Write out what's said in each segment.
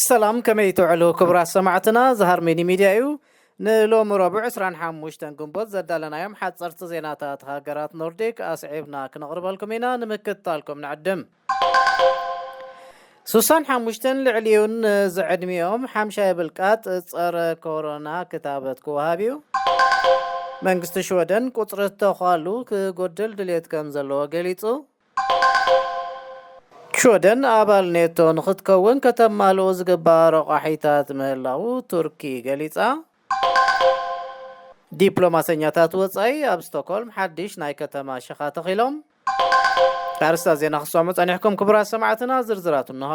ሰላም፣ ከመይ ትውዕሉ ክቡራት ሰማዕትና? ዝሃርሜኒ ሚድያ እዩ። ንሎሚ ረቡዕ ዕስራን ሓሙሽተን ግንቦት ዘዳለናዮም ሓፀርቲ ዜናታት ሃገራት ኖርዲክ ኣስዒብና ክነቕርበልኩም ኢና። ንምክትታልኩም ንዕድም። ሱሳን ሓሙሽተን ልዕሊኡን ዝዕድሚኦም ሓምሻይ ብልቃጥ ጸረ ኮሮና ክታበት ክወሃብ እዩ። መንግስቲ ሽወደን ቁጽሪ ተዃሉ ክጎድል ድሌት ከም ዘለዎ ገሊጹ። ሽወደን ኣባል ኔቶ ንኽትከውን ከተማልኦ ዝግባእ ረቋሒታት ምህላዉ ቱርኪ ገሊጻ። ዲፕሎማሰኛታት ወጻኢ ኣብ ስቶክሆልም ሓድሽ ናይ ከተማ ሸኻ ተኺሎም። ኣርስታት ዜና ክሰሙ ጸኒሕኩም ክቡራት ሰማዕትና፣ ዝርዝራቱ እንሆ።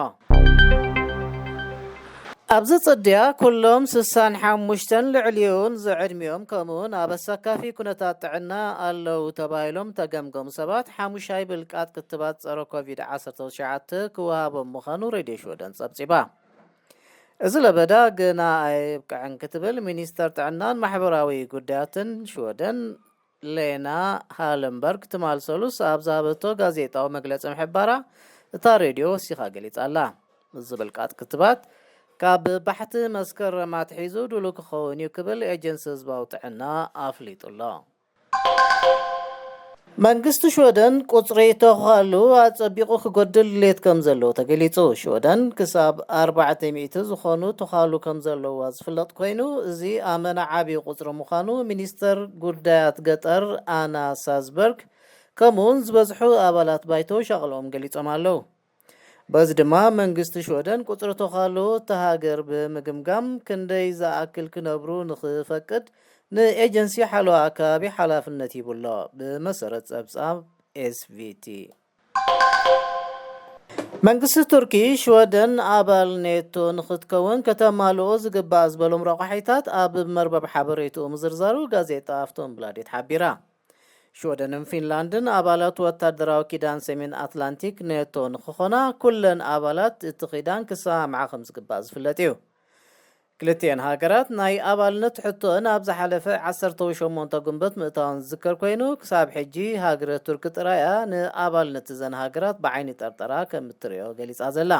ኣብዚ ጽድያ ኩሎም ስሳን ሓሙሽተን ልዕሊኡን ዝዕድሚኦም ከምኡውን ኣብ ኣሰካፊ ኩነታት ጥዕና ኣለዉ ተባሂሎም ተገምገሙ ሰባት ሓሙሻይ ብልቃጥ ክትባት ጸረ ኮቪድ ዓሰርተ ትሽዓተ ክወሃቦም ምዃኑ ሬድዮ ሽወደን ጸብጺባ። እዚ ለበዳ ግና ኣይብቅዕን ክትብል ሚኒስተር ጥዕናን ማሕበራዊ ጉዳያትን ሽወደን ሌና ሃለንበርግ ትማል ሰሉስ ኣብ ዝሃበቶ ጋዜጣዊ መግለጺ ምሕባራ እታ ሬድዮ ወሲኻ ገሊጻ ኣላ። እዚ ብልቃጥ ክትባት ካብ ባሕቲ መስከረም ኣትሒዙ ድሉው ክኸውን እዩ ክብል ኤጀንሲ ህዝባዊ ጥዕና ኣፍሊጡ ኣሎ። መንግስቲ ሽወደን ቁጽሪ ተዃሉ ኣጸቢቑ ክጎድል ድሌት ከም ዘለዎ ተገሊጹ። ሽወደን ክሳብ ኣርባዕተ ሚእቲ ዝኾኑ ተዃሉ ከም ዘለዋ ዝፍለጥ ኮይኑ፣ እዚ ኣመና ዓብዪ ቁጽሪ ምዃኑ ሚኒስተር ጉዳያት ገጠር ኣና ሳዝበርግ ከምኡውን ዝበዝሑ ኣባላት ባይቶ ሻቕልኦም ገሊጾም ኣለዉ። በዚ ድማ መንግስቲ ሽወደን ቁጽሪ ተዃሉ እታ ሃገር ብምግምጋም ክንደይ ዝኣክል ክነብሩ ንኽፈቅድ ንኤጀንሲ ሓለዋ ኣከባቢ ሓላፍነት ሂቡ ኣሎ፣ ብመሰረት ጸብጻብ ኤስቪቲ። መንግስቲ ቱርኪ ሽወደን ኣባል ኔቶ ንኽትከውን ከተማልኦ ዝግባእ ዝበሎም ረቋሒታት ኣብ መርበብ ሓበሬትኡ ምዝርዛሩ ጋዜጣ ኣፍቶንብላዴት ሓቢራ። ሽወደንን ፊንላንድን ኣባላት ወታደራዊ ኪዳን ሰሜን ኣትላንቲክ ኔቶ ንኽኾና ኩለን ኣባላት እቲ ኪዳን ክሰማምዓ ከም ዝግባእ ዝፍለጥ እዩ። ክልቲኤን ሃገራት ናይ ኣባልነት ሕቶአን ኣብ ዝሓለፈ ዓሰርተ ሸሞንተ ግንቦት ምእታወን ዝዝከር ኮይኑ፣ ክሳብ ሕጂ ሃገረ ቱርኪ ጥራይ እያ ንኣባልነት እዘን ሃገራት ብዓይኒ ጠርጠራ ከም እትርእዮ ገሊጻ ዘላ።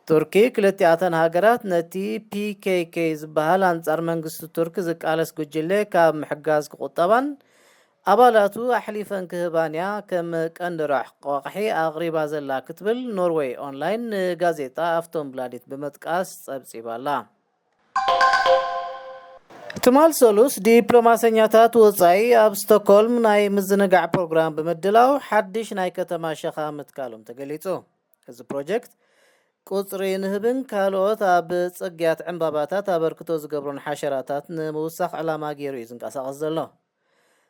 ቱርኪ ክልቲኣተን ሃገራት ነቲ ፒ ኬ ኬ ዝበሃል ኣንጻር መንግስቲ ቱርኪ ዝቃለስ ጉጅለ ካብ ምሕጋዝ ክቑጠባን ኣባላቱ ኣሕሊፈን ክህባን እያ ከም ቀንዲ ረቋሒ ኣቕሪባ ዘላ ክትብል ኖርዌይ ኦንላይን ንጋዜጣ ኣፍቶንብላዴት ብምጥቃስ ጸብጺባ ኣላ። ትማል ሰሉስ ዲፕሎማሰኛታት ወጻኢ ኣብ ስቶክሆልም ናይ ምዝንጋዕ ፕሮግራም ብምድላው ሓድሽ ናይ ከተማ ሸኻ ምትካሎም ተገሊጹ። እዚ ፕሮጀክት ቁጽሪ ንህብን ካልኦት ኣብ ጽግያት ዕምባባታት ኣበርክቶ ዝገብሩን ሓሸራታት ንምውሳኽ ዕላማ ገይሩ እዩ ዝንቀሳቐስ ዘሎ።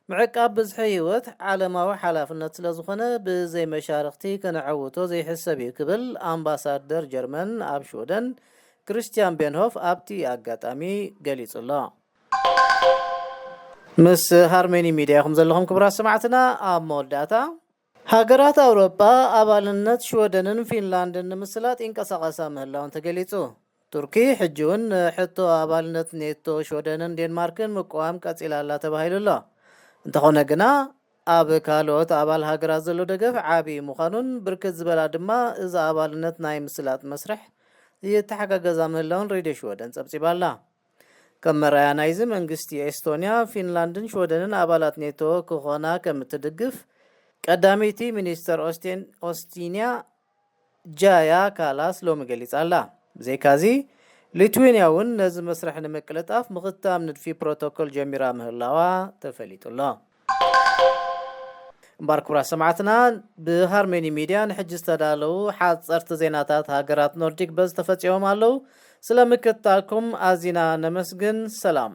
ምዕቃብ ብዝሒ ህይወት ዓለማዊ ሓላፍነት ስለ ዝኾነ ብዘይ መሻርኽቲ ከነዐውቶ ዘይሕሰብ እዩ ክብል ኣምባሳደር ጀርመን ኣብ ሽወደን ክርስቲያን ቤንሆፍ ኣብቲ ኣጋጣሚ ገሊጹ ኣሎ። ምስ ሃርሜኒ ሚድያ ኢኹም ዘለኹም ክቡራት ሰማዕትና። ኣብ መወዳእታ ሃገራት ኣውሮጳ ኣባልነት ሽወደንን ፊንላንድን ንምስላጥ ይንቀሳቐሳ ምህላውን ተገሊጹ። ቱርኪ ሕጂ እውን ንሕቶ ኣባልነት ኔቶ ሽወደንን ዴንማርክን ምቅዋም ቀጺላ ኣላ ተባሂሉ ኣሎ። እንተኾነ ግና ኣብ ካልኦት ኣባል ሃገራት ዘሎ ደገፍ ዓቢ ምዃኑን ብርክት ዝበላ ድማ እዚ ኣባልነት ናይ ምስላጥ መስርሕ ይተሓጋገዛ ምህላውን ሬድዮ ሽወደን ጸብጺባ ኣላ። ከም መርኣያ ናይዚ መንግስቲ ኤስቶንያ፣ ፊንላንድን ሽወደንን ኣባላት ኔቶ ክኾና ከም እትድግፍ ቀዳመይቲ ሚኒስተር ኦስቴን-፣ ኦስቲንያ ጃያ ካላስ ሎሚ ገሊጻ ኣላ። ብዘይካዚ ሊትዌንያ እውን ነዚ መስርሕ ንምቅልጣፍ ምኽታም ንድፊ ፕሮቶኮል ጀሚራ ምህላዋ ተፈሊጡ ኣሎ። እምበር ክቡራት ሰማዕትና፣ ብሃርሜኒ ሚድያ ንሕጂ ዝተዳለዉ ሓጸርቲ ዜናታት ሃገራት ኖርዲክ በዚ ተፈጺሞም ኣለዉ። ስለ ምክትታልኩም ኣዚና ነመስግን። ሰላም።